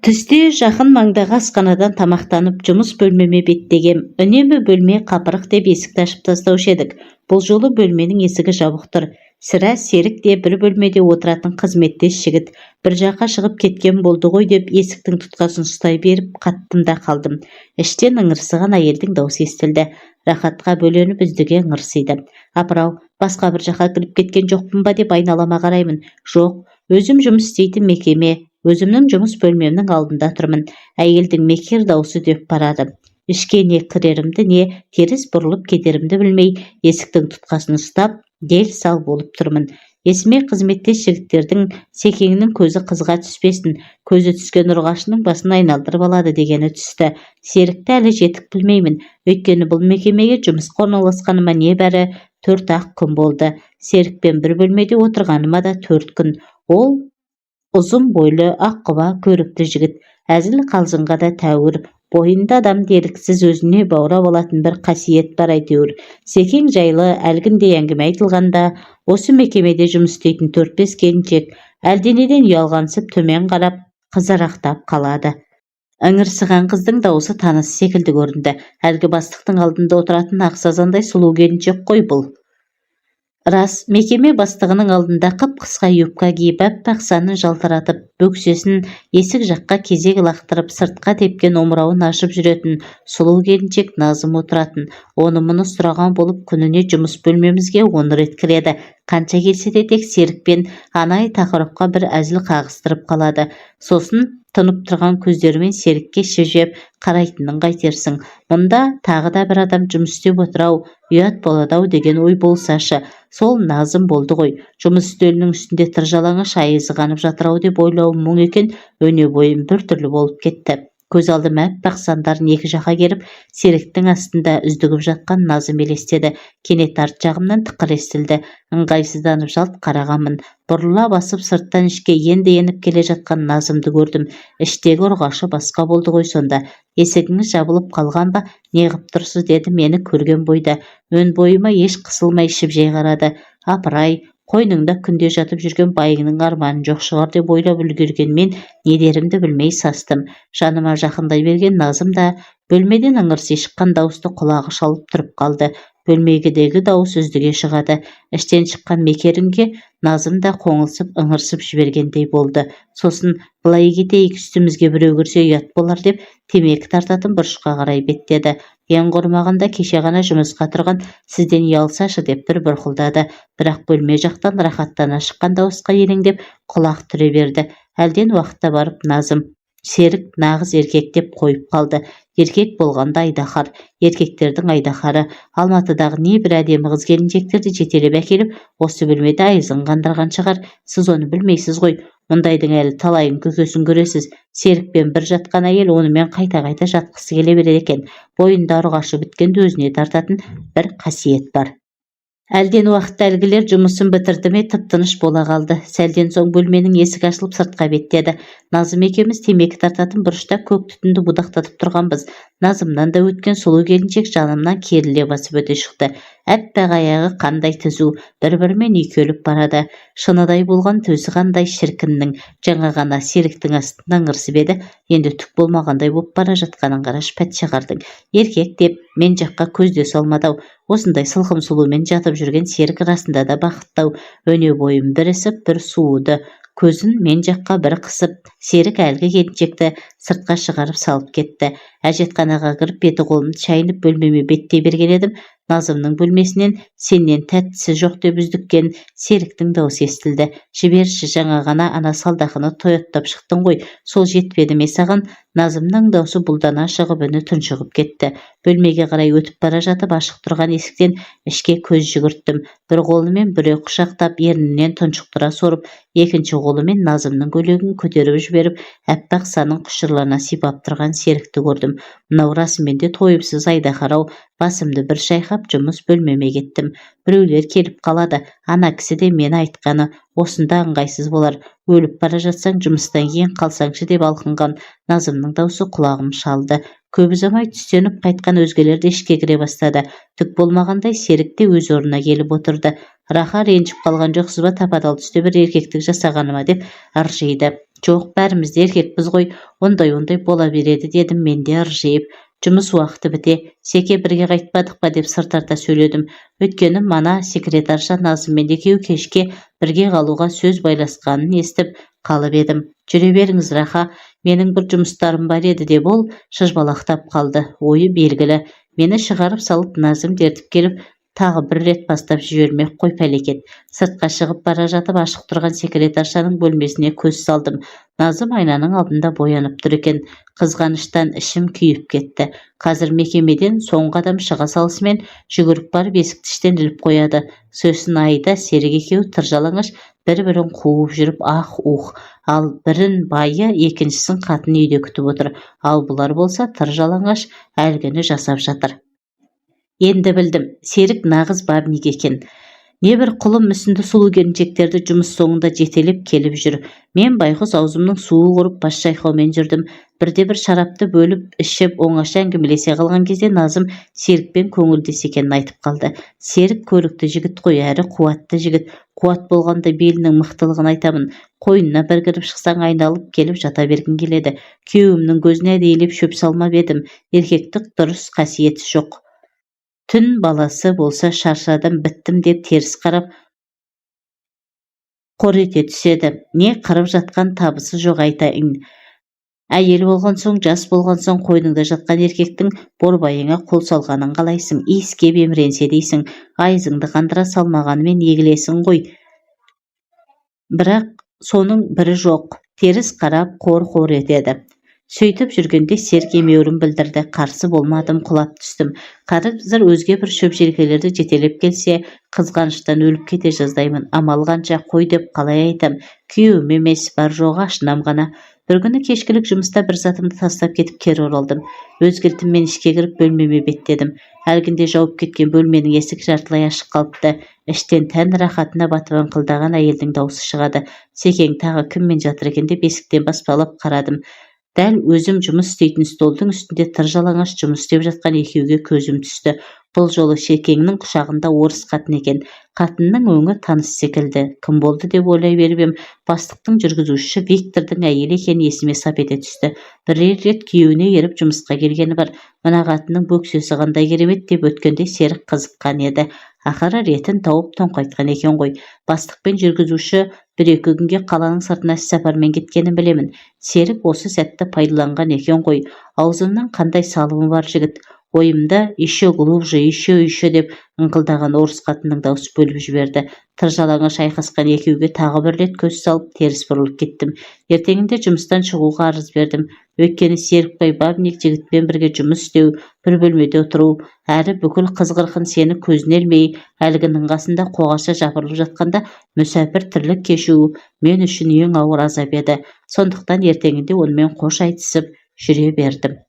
Түсте жақын маңдағы асханадан тамақтанып, жұмыс бөлмеме беттегем. Үнемі бөлме қапырық деп есікті ашып тастаушы едік. Бұл жолы бөлменің есігі жабық тұр. Сірә, Серік те бір бөлмеде отыратын қызметтес жігіт бір жаққа шығып кеткен болды ғой деп, есіктің тұтқасын ұстай беріп қаттым да қалдым. Іштен ыңырсыған әйелдің даусы естілді. Рахатқа бөленіп, үздіге ыңырсиды. Апырау, басқа бір жаққа кіріп кеткен жоқпын ба деп айналама қараймын. Жоқ, өзім жұмыс істейтін мекеме, өзімнің жұмыс бөлмемнің алдында тұрмын. Әйелдің мекер даусы үдеп барады. Ішке не кірерімді, не теріс бұрылып кетерімді білмей, есіктің тұтқасын ұстап, дел-сал болып тұрмын. Есіме қызметтес жігіттердің «Секеңнің көзі қызға түспесін, көзі түскен ұрғашының басын айналдырып алады» дегені түсті. Серікті әлі жетік білмеймін. Өйткені бұл мекемеге жұмысқа орналасқаныма небәрі 4-ақ күн болды. Серікпен бір бөлмеде отырғаныма да 4 күн. Ол ұзын бойлы, аққұба, көрікті жігіт. Әзіл-қалжыңға да тәуір. Бойында адамды еріксіз өзіне баурап алатын бір қасиет бар әйтеуір. Секең жайлы әлгіндей әңгіме айтылғанда, осы мекемеде жұмыс істейтін төрт-бес келіншек әлденеден ұялғансып, төмен қарап, қызарақтап қалады. Ыңырсыған қыздың даусы таныс секілді көрінді. Әлгі бастықтың алдында отыратын ақ сазандай сұлу келіншек қой бұл. Рас, мекеме бастығының алдында қып-қысқа юбка киіп, аппақ санын жалтыратып, бөксесін есік жаққа кезек лақтырып, сыртқа тепкен омырауын ашып жүретін сұлу келіншек Назым отыратын. Оны-мұны сұраған болып, күніне жұмыс бөлмемізге 10 рет кіреді. Қанша келсе де, тек Серікпен анай тақырыпқа бір әзіл қағыстырып қалады. Сосын тұнып тұрған көздерімен Серікке шөжеп қарайтынын қайтерсің? Мұнда тағы да бір адам жұмыс істеп отыр-ау, ұят болады-ау деген ой болсашы. Сол Назым болды ғой. Жұмыс үстелінің үстінде тыр жалаңаш айызы қанып жатыр-ау деп ойлауым мұң екен. Өне бойым біртүрлі болып кетті. Көз алдыма аппақ сандарын екі жаққа керіп, Серіктің астында үздігіп жатқан Назым елестеді. Кенет арт жағымнан тықыр естілді. Ыңғайсызданып жалт қарағанмын, бұрыла басып, сырттан ішке енді еніп келе жатқан Назымды көрдім. Іштегі ұрғашы басқа болды ғой сонда. «Есігіңіз жабылып қалған ба, неғып тұрсыз?» – деді мені көрген бойда. Өн бойыма еш қысылмай жай қарады. Апырай, қойныңда күнде жатып жүрген байыңның арманы жоқ шығар деп ойлап үлгерген мен не дерімді білмей састым. Жаныма жақындай берген Назым да бөлмеден ыңырси шыққан дауысты құлағы шалып тұрып қалды. Бөлмедегі дауыс үздіге шығады. Іштен шыққан мекер үнге Назым да қоңылсып ыңырсып жібергендей болды. Сосын «Былай кетейік, үстімізге біреу кірсе, ұят болар» деп, темекі тартатын бұрышқа қарай беттеді. «Ең құрымағанда, кеше ғана жұмысқа тұрған сізден ұялсашы» деп бір бұрқылдады. Бірақ бөлме жақтан рахаттана шыққан дауысқа елеңдеп, құлақ түре берді. Әлден уақытта барып Назым: «Серік нағыз еркек», – деп қойып қалды. Еркек болғанда айдаһар, еркектердің айдаһары. Алматыдағы небір әдемі қыз келіншектерді жетелеп әкеліп, осы бөлмеде айызын қандырған шығар. Сіз оны білмейсіз ғой. Мұндайдың әлі талайын көкесін көресіз. Серікпен бір жатқан әйел онымен қайта-қайта жатқысы келе береді екен. Бойында ұрғашы біткенді өзіне тартатын бір қасиет бар. Әлден уақытта әлгілер жұмысын бітірді ме, тып-тыныш бола қалды. Сәлден соң бөлменің есігі ашылып, сыртқа беттеді. Назым екеуміз темекі тартатын бұрышта көк түтінді будақтатып тұрғанбыз. Назымнан да өткен сұлу келіншек жанымнан керіле басып өте шықты. Әппақ аяғы қандай түзу, бір-бірімен үйкеліп барады. Шыныдай болған төсі қандай шіркіннің! Жаңа ғана Серіктің астында ыңырсып еді, енді түк болмағандай боп бара жатқанын қарашы пәтшағардың. Еркек деп мен жаққа көз де салмады-ау. Осындай сылқым сұлумен жатып жүрген Серік расында да бақытты-ау. Өне бойым бір ісіп, бір суыды. Көзін мен жаққа бір қысып, Серік әлгі келіншекті сыртқа шығарып салып кетті. Әжетханаға кіріп, беті-қолымды шайынып, бөлмеме беттей берген едім, Назымның бөлмесінен «Сенен тәттісі жоқ» деп үздіккен Серіктің даусы естілді. «Жіберші, жаңа ғана ана салдақыны тояттап шықтың ғой, сол жетпеді ме саған?» Назымның даусы бұлдана шығып, үні тұншығып кетті. Бөлмеге қарай өтіп бара жатып, ашық тұрған есіктен ішке көз жүгірттім. Бір қолымен бүре құшақтап, ернінен тұншықтыра сорып, екінші қолымен Назымның көйлегін көтеріп жіберіп, аппақ санын құшырлана сипап тұрған Серікті көрдім. Мынау расымен де тойымсыз айдаһар-ау. Басымды бір шайқап, жұмыс бөлмеме кеттім. Біреулер келіп қалады. Ана кісі де мені айтқаны, осында ыңғайсыз болар. «Өліп бара жатсаң, жұмыстан кейін қалсаңшы» деп алқынған Назымның даусы құлағым шалды. Көп ұзамай түстеніп қайтқан өзгелер де ішке кіре бастады. Түк болмағандай Серік те өз орнына келіп отырды. «Раха, ренжіп қалған жоқсыз ба, тапа-тал түсте бір еркектік жасағаныма?» – деп ыржиды. Жоқ, бәріміз де еркекпіз ғой, ондай-ондай бола береді, дедім мен де ыржиып. Жұмыс уақыты біте, Секе, бірге қайтпадық па, деп сыр тарта сөйледім. Өйткені мана секретарша Назыммен екеуі кешке бірге қалуға сөз байласқанын естіп қалып едім. Жүре беріңіз, Раха, менің бір жұмыстарым бар еді, деп ол шыжбалақтап қалды. Ойы белгілі, мені шығарып салып, Назым ертіп келіп, тағы бір рет бастап жібермек қой, пәлекет. Сыртқа шығып бара жатып, ашық тұрған секретаршаның бөлмесіне көз салдым. Назым айнаның алдында боянып тұр екен. Қызғаныштан ішім күйіп кетті. Қазір мекемеден соңғы адам шыға салысымен жүгіріп барып, есікті іштен іліп қояды. Сосын Айда, Серік екеуі тыр жалаңаш бір-бірін қуып жүріп, ах-ух. Ал бірін байы, екіншісін қатыны үйде күтіп отыр. Ал бұлар болса тыр жалаңаш әлгіні жасап жатыр. Енді білдім, Серік нағыз бабник екен. Небір құлын мүсінді сұлу келіншектерді жұмыс соңында жетелеп келіп жүр. Мен байғұс аузымның суы құрып, бас шайқаумен жүрдім. Бірде-бір шарапты бөліп ішіп, оңаша әңгімелесе қалған кезде Назым Серікпен көңілдес екенін айтып қалды. Серік көрікті жігіт қой, әрі қуатты жігіт. Қуат болғанда белінің мықтылығын айтамын. Қойнына бір кіріп шықсаң, айналып келіп жата бергің келеді. Күйеуімнің көзіне әдейілеп шөп салмап едім. Еркектік дұрыс қасиеті жоқ. Түн баласы болса, шаршадым, біттім деп теріс қарап, қор ете түседі. Не қырып жатқан табысы жоқ айтайын. Әйел болған соң, жас болған соң, қойныңда жатқан еркектің борбайыңа қол салғанын қалайсың, иіскеп еміренсе дейсің. Айызыңды қандыра салмағанымен егілесің ғой. Бірақ соның бірі жоқ, теріс қарап, қор-қор етеді. Сөйтіп жүргенде Серік емеурін білдірді. Қарсы болмадым, құлап түстім. Қазір өзге бір шөп желкелерді жетелеп келсе, қызғаныштан өліп кете жаздаймын. Амал қанша, қой деп қалай айтам? Күйеуім емес, бар-жоғы ашынам ғана. Бір күні кешкілік жұмыста бір затымды тастап кетіп, кері оралдым. Өз кілтіммен ішке кіріп, бөлмеме беттедім. Әлгінде жауып кеткен бөлменің есігі жартылай ашық қалыпты. Іштен тән рахатына батып ыңқылдаған әйелдің даусы шығады. Секең тағы кіммен жатыр екен деп есіктен баспалап қарадым. Дәл өзім жұмыс істейтін столдың үстінде тыр жалаңаш жұмыс істеп жатқан екеуге көзім түсті. Бұл жолы Шекеңнің құшағында орыс қатын екен. Қатынның өңі таныс секілді. Кім болды деп ойлай беріп ем, бастықтың жүргізушісі Виктордың әйелі екені есіме сап ете түсті. Бірер рет күйеуіне еріп жұмысқа келгені бар. Мына қатынның бөксесі қандай керемет деп өткенде Серік қызыққан еді. Ақыры ретін тауып тоңқайтқан екен ғой. Бастық пен жүргізуші бір-екі күнге қаланың сыртына іссапармен кеткенін білемін. Серік осы сәтті пайдаланған екен ғой. Аузымның қандай салымы бар жігіт. Ойымды «Еще глубже, еще, еще» деп ыңқылдаған орыс қатынның даусы бөліп жіберді. Тыр жалаңаш айқасқан екеуге тағы бір рет көз салып, теріс бұрылып кеттім. Ертеңінде жұмыстан шығуға арыз бердім. Өйткені Серікбай бабник жігітпен бірге жұмыс істеу, бір бөлмеде отыру, әрі бүкіл қыз-қырқын сені көзіне ілмей, әлгінің қасында қоғаша жапырылып жатқанда мүсәпір тірлік кешу мен үшін ең ауыр азап еді. Сондықтан ертеңінде онымен қош айтысып жүре бердім.